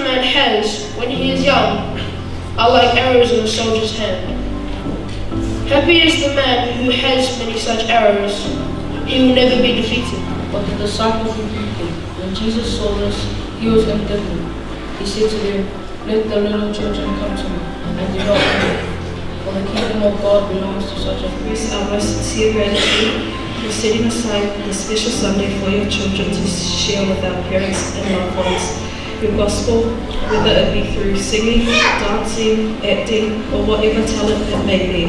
man has when he is young are like arrows in a soldier's hand. Happy is the man who has many such arrows. He will never be defeated. But the disciples rebuked him. When Jesus saw this, he was indignant. He said to them, Let the little children come to me, and do not hinder them, for the kingdom of God belongs to such as Express our most sincere gratitude for setting aside this special Sunday for your children to share with our parents and loved ones your gospel, whether it be through singing, dancing, acting, or whatever talent it may be.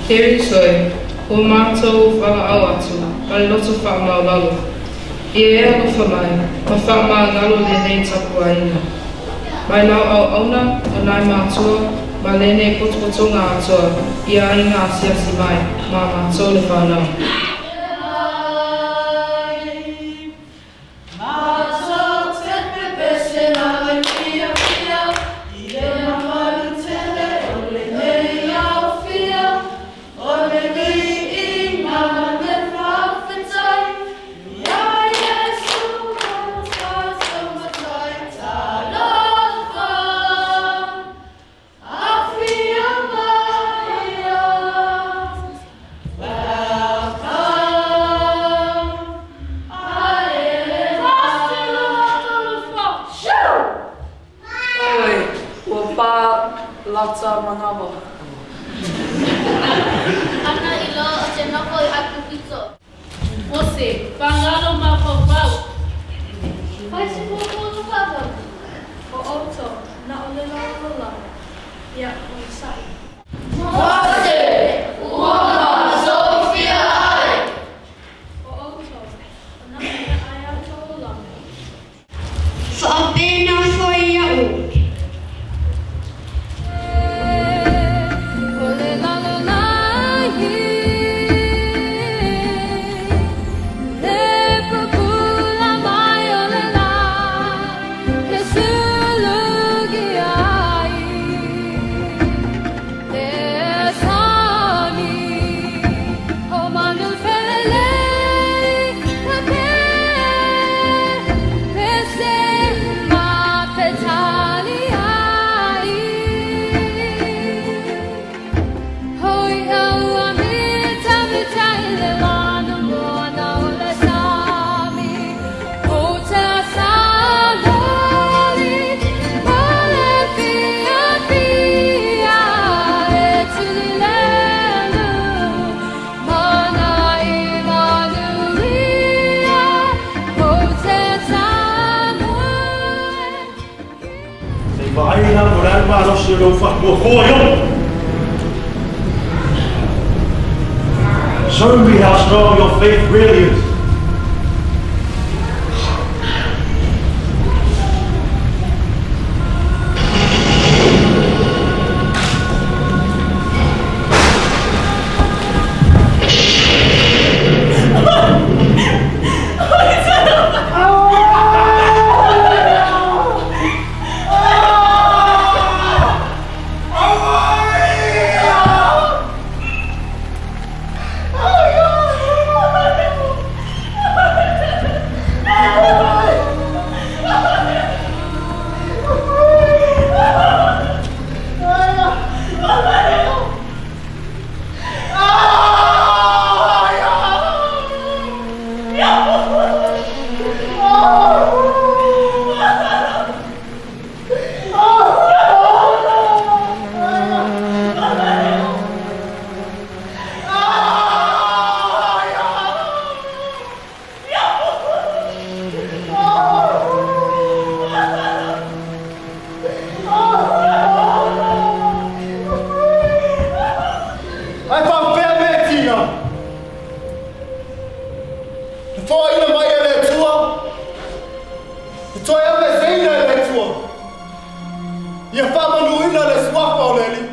Keriso e, ko mātou whakaau atu, ma le loto whaamaulalo. Ia e alofa mai, ma whaamāgalo lenei tapuaina. Mai lau auauna o nai mātua, ma lenei potopotoga atoa i aiga asiasi mai ma matou le whanau. Oi, ua pā lata manawa. Ana i loa o te noho i Aikupito. Mose, Fagalo mafaufau. Fai se puapua to faavau. O outou, na o le lalolagi, ia onosai. Mose, Ua soofia ai. O outou, o na mea ai a outou olaga. Faapena foi iaʻu. Se i vaai la po o le a le malosi o lou faakuakua i ou. Show me how strong your faith really is. Ae faapefea mea e tina? Na foaina mai e le Atua, na toe aveeseina e le Atua. Ia faamanuina le suafa o le Alii.